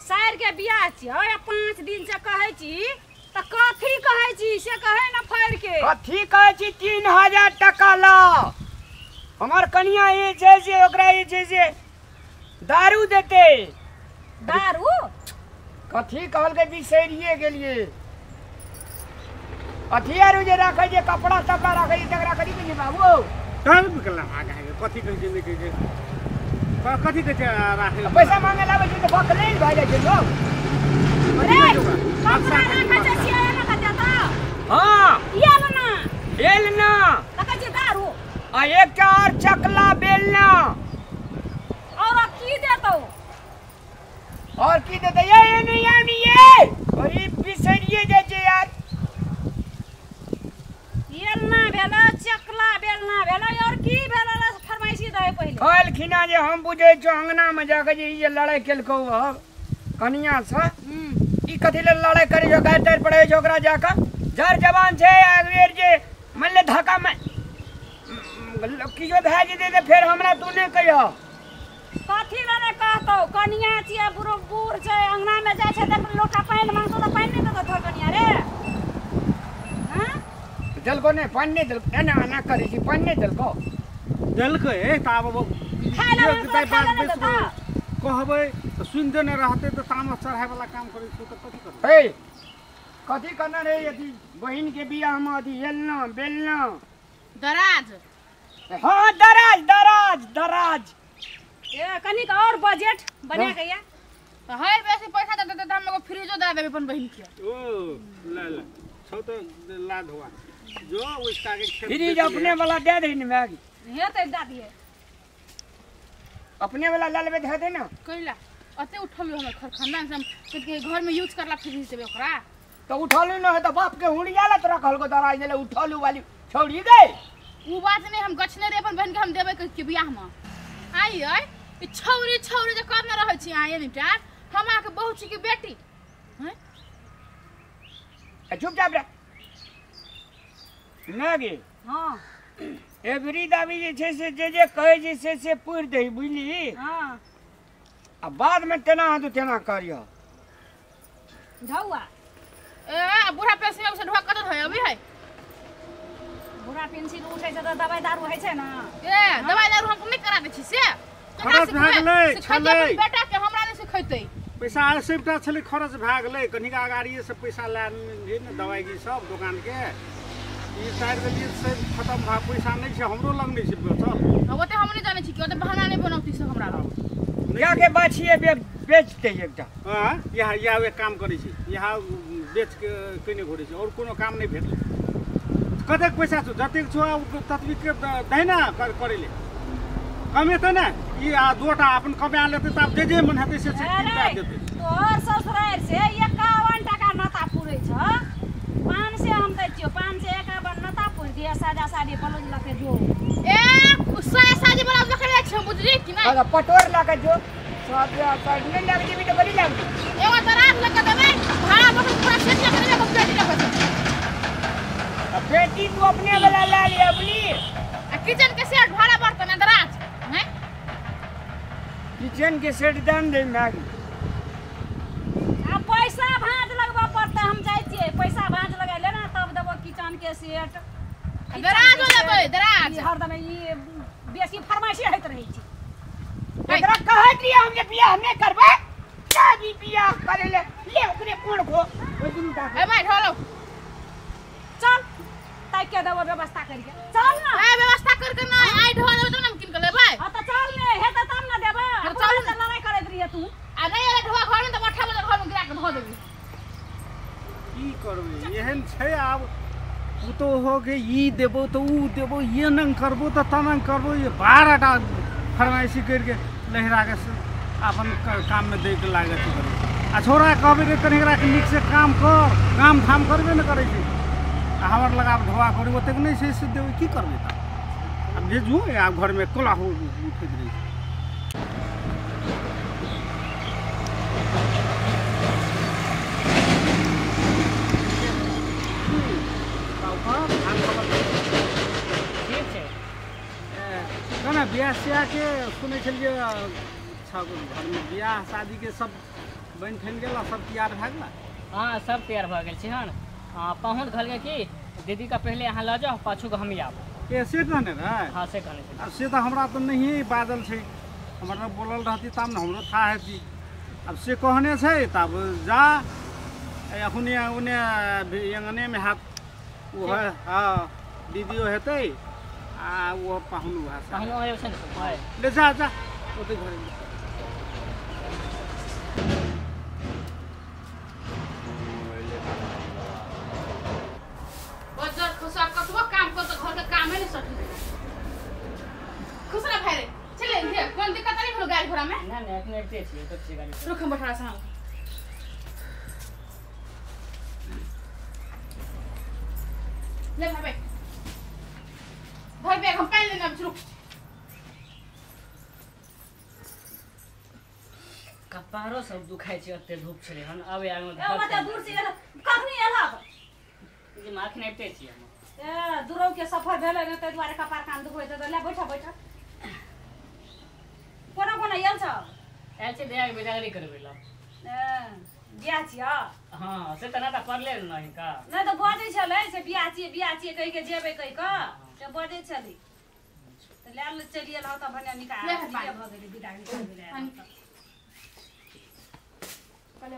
सार के बियाह छी आ 5 दिन से कहै छी त कथी कहै छी से कहै न फाड़ के। कथी कहै छी? 3000 टका ला। हमर कनिया ई छै से ओकरा ई छै से दारू देते। दारू कथी कहलकै बिसरिए गेलिए। अथी आरू जे राखै जे कपड़ा तपड़ा राखै छै तकरा कथी कहै छै बाबू? तब निकलना आगे है कथी कहै छै नहि कहै छै कथी कहै छै राखै पैसा मांगे लाबै छै त बकलेल भए जाइ छै लोग। अरे कपड़ा राखै छै से एना के देता। हां येल ना येल ना त कहै छै दारू आ एकटा और चकला बेलना और की देतौ? और की देतै? ये नहीं ये ये और ई बिसरिए जाइ छै यार। येलना भेलो चकला बेलना भेलो और की भेलो फरमाइशी दे पहिले। कहलखिना जे हम बुझै छौ अंगना में जाके जे ई जे लड़ाई केलकौ अब कनिया से ई कथी ले लड़ाई करै छौ गारि तारि पड़ै छौ ओकरा जाके जर जवान छै अगर जे मान ले धक्का में किछो भए जेतै तऽ फेर हमरा तू नहि कहिह। कथी ले ने कहतौ? कनिया छियै बुढ़ बूढ़ छै अंगना में जाइ छै तऽ लोटा पानि मांगतौ तऽ पानि नहि देतौ तोहर कनिया रे। हां देलको नहि पानि नहि देलको एना एना करै छी पानि नहि देलको। देलकै तऽ आब कहबै तऽ सुनिते नहि रहतै तऽ तामस चढ़ाय वाला काम करै छै तऽ कथी करबै? हे कथी करना रे अथी बहिन के बियाह में अथी एलना बेलना दराज। हाँ दराज दराज दराज। ए कनिक और बजट बना के या तऽ है बेसी पैसा दे देतै तऽ हम एगो फ्रिजो दे देबै अपन बहिन के। ओ ला ला छौ तऽ ला धोआ जो उसका के खेत फ्रिज अपने वाला दे दे ने मैगी हे तऽ दे दिए अपने वाला ला लेबे दे दे ना। कइला अते उठल हमर खरखंदा से हम के घर में यूज करला फ्रिज देबे ओकरा तो उठलू न है तो बाप के हुड़िया ला तोरा कहलको दराज देले उठलू वाली छोड़ी गई। उ बात नहीं हम गछने रे अपन बहन के हम देबै के बियाह में। आई आई ई छौरी छौरी जे कब न रहै छी आए निटा हम आके बहु छी के बेटी हैं। चुपचाप रह ना गे। हां एवरी दाबी जे छै से जे जे कहै छै से पूरि दही बुझली। हां आ बाद में तेना हेतौ तेना करिह ढौआ। ए बूढ़ा पेंशन से ढोआ कत है अभी है? बूढ़ा पेंशन उठै छै तऽ दवाई दारू होइ छै ना। ए दवाई दारू हम नहि करा दै छी से खरच भए गेलै छलै बेटा के हमरा नहि सिखैतै पैसा सबटा छलै खरच भए गेलै कनिक अगाड़िए से पैसा लए ने ने दवाई की सब दोकान के ई साइड देलियै से खत्म भए पैसा नहि छै हमरो लग नहि छै बचल। ओते हम नहि जानै छी कि ओते बहाना नहि बनौती से हमरा जाके बाछिए बेचतै एकटा। हां यहाँ यहाँ एक काम करै छी यहाँ बेच के कने घुरै छी और कोनो काम नहि भेटलै। कतेक पैसा छौ जतेक छौ ततबी के दही ने करै ले कमेतै ने ई आ दोटा अपन कमा लेतै तऽ आब जे जे मन हेतै से से कीन देतै। तोहर ससुरारि से 51 टका नता पुरै छ 500 हम दै छियौ 551 नता पुरि दिअ सादा साड़ी ब्लाउज लके जो। ए उ साया साड़ी ब्लाउज लके जाइ छै बुझली कि नहि? अरे पटोर लके जो सब साड़ी नहि लगे जेबी तऽ बड़ी लाग एगो दराज लके देबै भाड़ा बटन पूरा सेट लके देबै एगो पेटी लके देबै। आ पेटी तू अपने वाला ला लिया बुझली। आ किचन के सेट भाड़ा बर्तन आ दराज हैं किचन के सेट दान दे मांग। आ पैसा भाँज लगबऽ पड़तै हम जाइ छियै पैसा भाँज लगा ले ना तब देबो किचन के सेट दराजो लेबै दराज। हरदम ई बेसी फरमाइशी होइत रहै छै। एकरा कहैत रहियै हम जे बियाह नहि करबै चाभी बियाह करै ले ले ओकरे कोन खो ओहि दुनू टा ए भाई ढोलो चल ताकि के देबो व्यवस्था करके चल ना। ए व्यवस्था करके ना आई ढोल देबो तब ना हम किन के लेबै। हां त चल ने हेतै तब ना देबै। चल त लड़ाई करैत रहियै तू आ नहि एले ढोआ घर में त मठा बजर घर में गिरा के धो देबी। की करबै एहन छै आब पुतोह के ई देबो तऽ ऊ देबो ये नंग करबो तऽ तनंग करबो ये 12 टा फरमाइशी करके लहरा के अपन काम में दै के लागत करै आ छोरा कहबै रे कनि एकरा के नीक से काम कर काम धाम करबे ने करै छै आ हमर लग आब ढोआ करी ओतेक नहि छै से देबै की करबै तऽ आब भेजू आब घरमे कोला हो उठैत रहै छै। ठीक छै ना बियाह स्याह के सुनै छलियै घरमे बियाह शादीके सब बनि ठनि गेला सब तैयार भए गेला? हाँ सब तैयार भए गेल छै हन। पाहुन कहलकै कि दीदी का पहले अहाँ लऽ जाउ पाछू के हम आब। ए से कहने रहै? हाँ से कहने छै। आब से तऽ हमरा तऽ नहिए बाजल छै, हमरा बोलल रहती तब ने हमरो था हेती। अब से कहने छै तब जा अखने ओने अङ्गनेमे हैत ओ है। हाँ दीदियो हेतै आ ओ पाहुन उएह पाहुनो छै ने। ले जा जा ओतै घरे। कतबो काम कर तऽ घरके कामे नहि सटै। खुश रह भाइ रे, चले हे कोन दिक्कत नहीं भेलो गाड़ी घोड़ा में? ना ना एखने अबिते छियै ओतऽ छियै गाड़ी। रुक हम बैठा सँ। ले भाइ बैठ, भर बैग हम पानि लेने आबै छी, रुक। कपारो सब दुखाइ छै ओते धूप छलै हन। आब आगे ए मत दूर से एल कखनी एलहक? जे अखने अबिते छियै हम। ए दूरो के सफर भेलै ने ताहि दुआरे कपार कान दुखबै तऽ ले बैठ बैठ। कोना कोना आयल छ? आयल छै दया के बिदागरी करबै ल। ए बियाह छियै? हाँ से तऽ नाता पड़ले न हिनका। नहि तऽ बजै छलै से बियाह छियै बियाह छियै कहि के जेबै कहि के से बजै छलै तऽ लए चलि एलहुँ तऽ भने निकाल भऽ गेलै बिदागरी करबै लए।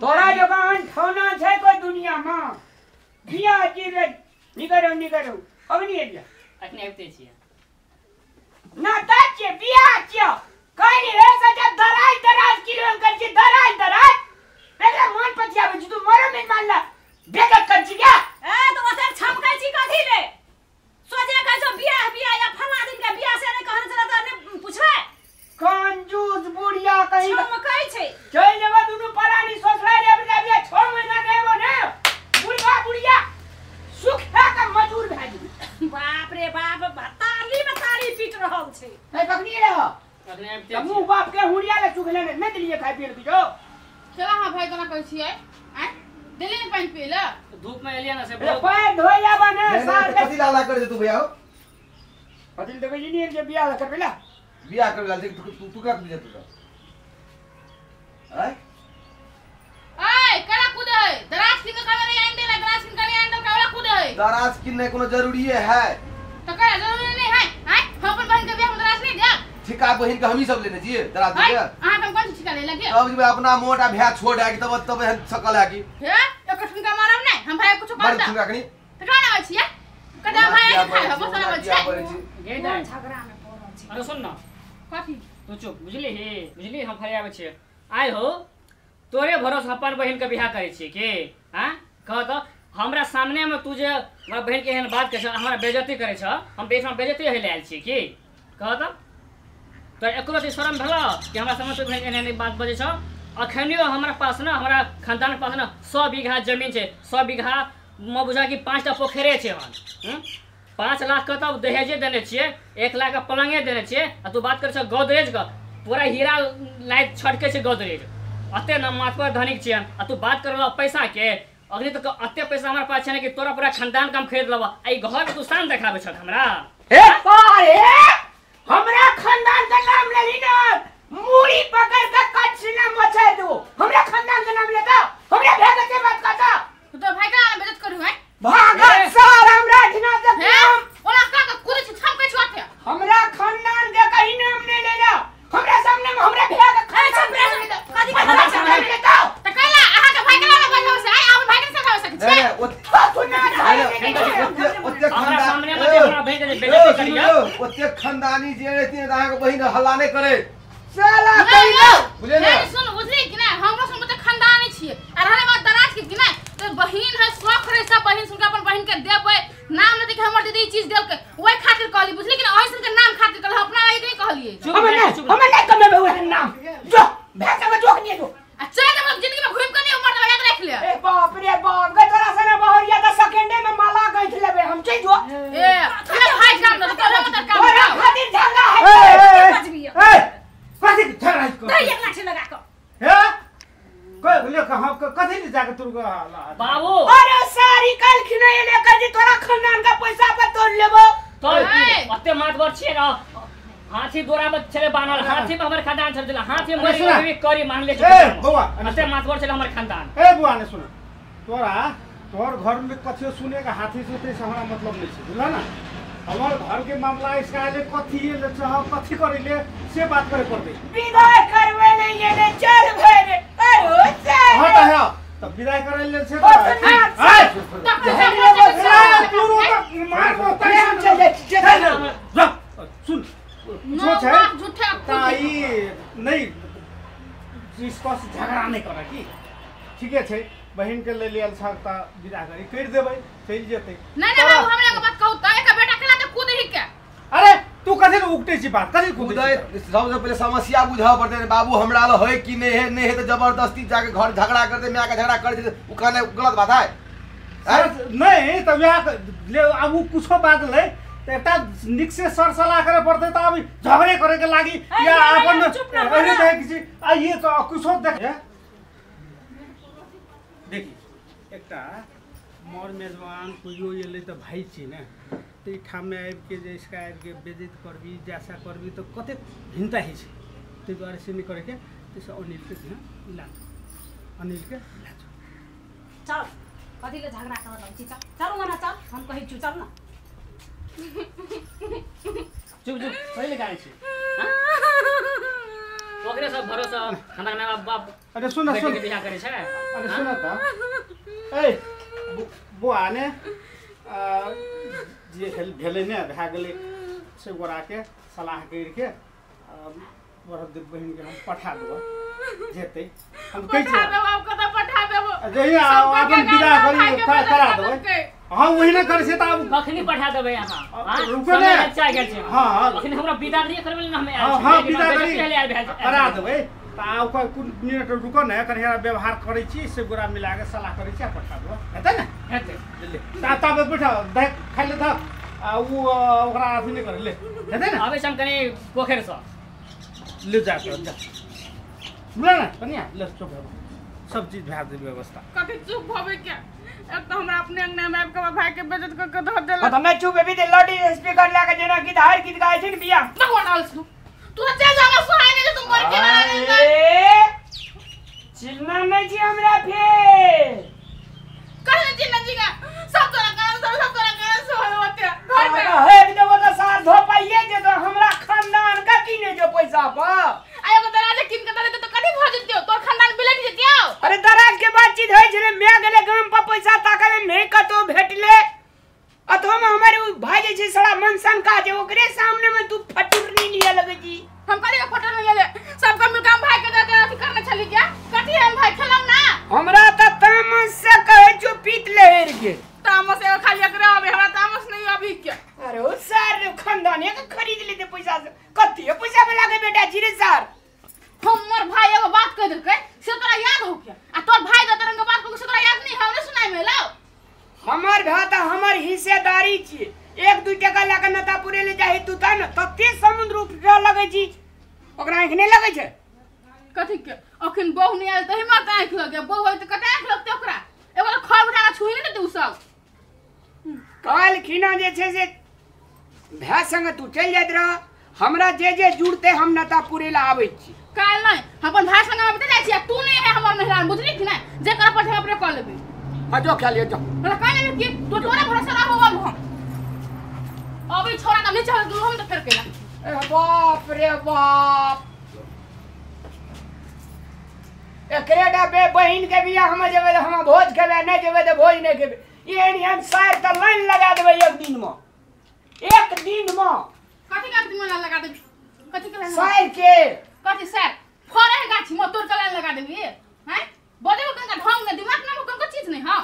तोरा जकाँ ठौना छै कोइ दुनिया में? बियाह छियै निकरू निकरू अग्नि एलिया। अखने अबिते छियै। ना तऽ छियै बियाह छियै कहली हे सचा दराज दराज किलो कर छी दराज दराज एकरा मन पतियाबै छी तू मरो नहि मानला बेइज्जत कर छी क्या? ए तऽ ओते छमकै छी कथी ले? सोचे कहै छौ बियाह बियाह या फल्लाँ दिन के बियाह से नहि कहने छलै तऽ नहि पुछबै? कंजूस बुढ़िया कहीं छमकै छै। चलि जेबो दुनू परानी ससुराल अबला बियाह 6 महीना नहि हेबो ने बुढ़वा बुढ़िया सुखा के मजूर भए जेबी। बाप रे बाप ताली में ताली पीट रहल छै। नहीं कखनी रह अखने अबिते मुँह बाप के हुड़िया ले सुखले ने नहीं दिलिए खाय पिए के जो। चला हां भाई कोना कहै छियै आय दिल्ली ने पानि पी ल धूप में एलियै ना से बहुत पैर धोइ आबा ने सार कथि लाला कर दे तू भैया हो कथि देखै छी नहीं जे बियाह करबै ला बियाह करबै ला तू तू का बुझे तू आय आय करा कूदे दराज किन के नहीं आइन देला दराज किन के नहीं आइन देला करा कूदे दराज किनने कोनो जरूरी है त करा जरूरी नहीं है आय हम अपन बहन के बियाह में दराज नहीं देब। ठिका बहन के हमही सब लेने छियै दराज दे के अहाँ हम कोन ठिका ले लगे तब जे अपना मोटा भैया छोड़ है कि तब तब एहन सकल है कि हे एक ठुनका मारब नहीं हम भाई कुछ मार करता ठुनका कनी त कना आबै छियै कदा भाई के खाय हम बस आबै छियै गे दाइ झगड़ा में पड़ल छै। अरे सुन न कथी तू चुप बुझली हे बुझली हम फरियाबै छियै। आइ हो तोरे भरोसा अपन बहन के बियाह करै छियै के हां कह तऽ हमरा सामने में तू जे हमरा बहन के एहन बात कहै छ हमरा बेइज्जती करै छ हम बेच में बेइज्जती होय ले आयल छियै की कह तऽ तो एको रति शरम भेल कि हमरा सामने तू बहन एहन एहन बात बजै छ? अखनियो हमरा पास न हमरा खानदान के पास न 100 बीघा जमीन छै 100 बीघा म बुझा कि 5टा पोखरे छै हन 5 लाख के तऽ दहेजे देने छियै 1 लाख के पलंगे देने छियै आ तू बात करै छ गोदरेज के पूरा हीरा लाइट छटके छै गोदरेज अते न माथ पर धनिक छियै आ तू बात करल पैसा के अखनी तक अते पैसा हमरा पास छै ने कि तोरा पूरा खानदान के हम खरीद लेबऽ आ ई घर तू शान देखाबै छह हमरा। हे पारे हमरा खानदान के नाम लेली न मूड़ी पकड़ के कच्छ न मचा दो हमरा खानदान के नाम लेता हमरा भेग के बात करता तो भाई का बेइज्जत करू है भागत सार हमरा ठिना से नाम ओला का का कूदे छै छमकै छै ओते हमरा खानदान के कहीं नाम नहीं लेला हमरा सामने में हमरा भेग खानदान कथी नाम लेता त कैला अहाँ के भाई के नाम बजाउ से आय अपन भाई के समझाबै सकै नहीं छियै? नहीं ओते हमरा सामने में जे हमरा बहन के बेइज्जती करिया ओते खानदानी जे रहती ने अहाँ के बहिन हल्ला नहीं करे साला कहिला बुझले ना। नहीं सुन बुझली कि ना हमरो सुन त खानदानी छियै आ रहले बात दराज के कि ना तो बहिन है शौक रहे सब बहिन सुन के अपन बहिन के देबै नाम न देखे हमर दीदी ई चीज देलकै ओइ खातिर कहली बुझली कि ना ओइ सुन के नाम खातिर कहली अपना लायक नहीं कहलिए। हम नहीं हम नहीं कमेबे ओहन नाम जो भैंस के जोख नहीं जो आ चल हम जिंदगी में घूम के नहीं मर याद रख ले। ए बाप रे बाप गे तोरा सने बहरिया त सेकेंडे में माला गैथ लेबे हम चल जो ए ये भाई काम न तोरा मत काम तोरा खातिर झगड़ा है ए कथि झगड़ा है दे एक लाठी लगा के हे कोई ले कहां कथि ले जाके तुर बाबू। अरे सारी कल खिनाए लेकर जे तोरा खानदान का पैसा पर तोड़ लेबो तो अते मातबर छियै ना हाथी डोरा में छले बान्हल हाथी में हमर खानदान छल हाथी में मरी करी मान ले ए बौआ अते मातबर छले हमर खानदान। ए बौआ ने सुन तोरा तोहर घर में कथियो सुने का हाथी सुते से हमरा मतलब नहीं छै बुझला ना। हमर घर के मामला इसका ले कथी ले चाह कथी करे ले से बात करे पड़ते विदाई करवे ले ये ले चल भरे अरे चल। हां त है त विदाई करे ले से त मार को चल चल जा सुन जो छै झूठे ताई नहीं जिसको से झगड़ा नहीं करे की ठीके छै बहिन के ले लियल छ त विदा करी कर देबै चलि जेतै। नहीं नहीं बाबू हमरा के बात कहू त एक बेटा केला त कूद ही के। अरे तू कथि ले उकटे छी बात कथि कूदै सबसे पहले समस्या बुझाव पड़ते ने बाबू हमरा ल है कि नहीं है नहीं है त जबरदस्ती जाके घर झगड़ा करते my के झगड़ा कर दे उ कहने गलत बात है। नहीं त वह ले अब उ कुछो बात ले त एकटा निक से सरसलाह करे पड़ते त अब झगड़े करे के लागी या अपन अरे देख छी आ ये त कुछो देख देखी एकटा मर मेजबान कोइयो एलै त भाइ छी ने त ई ठाममे आबिके जे इसका आबिके बेइज्जत करबी जैसा करबी त कतेक भिन्नता होइ छै ताहि दुआरे से नहि करैके त्यसो अनिलके ध्यान लाजो अनिलके लाजो चल कथी ले झगड़ा करऽ लगै छी चल चल ना चल हम कहै छी चल ना चुप चुप पहिले कानै छी ओकरे सब भरोसा खाना ना बाप। अरे सुन सुन बियाह करे छै। अरे सुन त ए बुआ ने जे भेलै ने भए गेलै से गोराके सलाह करिके बड़ बहिन के हम पठा देब जेतै हम कहै छी पठा देब जहिया अपन विदा करी करा देबै। हां वही ने करै छै त आब कखनी पठा देबै अहाँ? रुको ने बच्चा गेल छै। हां अखनी हमरा विदा नहीं करबै ने हम आयल। हां विदा करी करा देबै त आब कुन मिनट रुको ने कनि व्यवहार करै छी से गोरा मिला के सलाह करै छी आ पठा देब हेतै ने हेतै ले ता बैठा देख खाइ ले धक आ उ ओकरा अथी नहि करे ले हेतै ने आबै हम कनि पोखरि सँ ले जा जा बुझल ने कनिया ले चुप भऽ सब चीज भए जेतै व्यवस्था। कथी चुप भबै के एक त हमरा अपने अंगना में आबि के भाई के बेइज्जत क के धर देलक। त नहि चुप हेबी त लाउड स्पीकर लगा के जेना गीत हार गीत गाय छै ने बियाह भगवान आल छु तू त चल जा सुहाय नहीं तुम मर के ना चिल्ला नहीं छी हमरा फेर कहने छी न जी का सब तोरा गाना सब तोरा गाना सुहाय होते घर में हे देबो त सार धो पाइए जे तो हमरा खानदान का की नहीं जो पैसा पर आ एगो दराज किन के दे त कथी भ जतियो तोर खानदान बिलट जतियो। अरे दराज के बातचीत होय छले मैं गेले गाम पर पैसा ताकले नहीं कतो भेटले अथवा में हमारे भाई जे छै साला मनसन का जे ओकरे सामने में तू फटुरनी लिया लगे जी। हम कहली के फटुरनी ले ले सब के मिल भाई के दे अथी करने छली क्या कथी हम भाई खेलम ना हमरा त तामस से कहै जो पीत लहर के तामस एगो खाली एकरे आबे हमरा तामस नहीं अभी के। अरे ओ सर खानदान के खरीद लेते पैसा से कथी पैसा में लागे बेटा जी रे सर। हमर भाई एगो बात कह देलकै से तोरा याद हो क्या आ तोर भाई दे तरंग बात को से तोरा याद नहीं हमने सुनाई में लाओ। हमर भाई त हमर हिस्सेदारी छी एक दू टका लगा नता पूरे ले जाही तू त न तते समुद्र उठा लगे छी ओकरा आंख नहीं लगे छै कथी के अखन बहु नहीं आयल त हिम्मत आंख लगे बहु होय त कते आंख लगते ओकरा एगो खर उठा के छुई ने तू सब काल खिना जे छै से भाई संग तू चल जाइत रह हमरा जे जे जुड़ते हम नता पूरे ला आबै छी। काल नहीं हम अपन भाई संग आबते जाय छी तू नहीं है हमर मेहरान बुझली कि नहीं जे कर पर हम अपने कर लेबे। हां जो खा लियो जो हमरा का लेबे कि तू तोरा भरोसा रहो अब हम अभी छोरा त नहीं चल गेलो हम त फेर केला। ए बाप रे बाप एकरे डबे बहिन के बियाह हम जेबै त हम भोज खेबै नहीं जेबै त भोज नहीं खेबै एहन एहन सार त लाइन लगा देबै एक दिन में एक दिन में। कथी का दिन में लाइन लगा देबी कथी के लाइन सार के कथी सार फरे है गाछी में तोड़ के लाइन लगा देबी हैं बोले कनका ढंग ने दिमाग ना कनका चीज नहीं। हां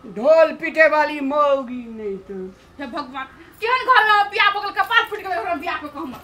ढोल पीटे वाली मौगी नहीं तो हे भगवान केहन घर में बियाह बगल कपार फूट गेल घर में बियाह के कहम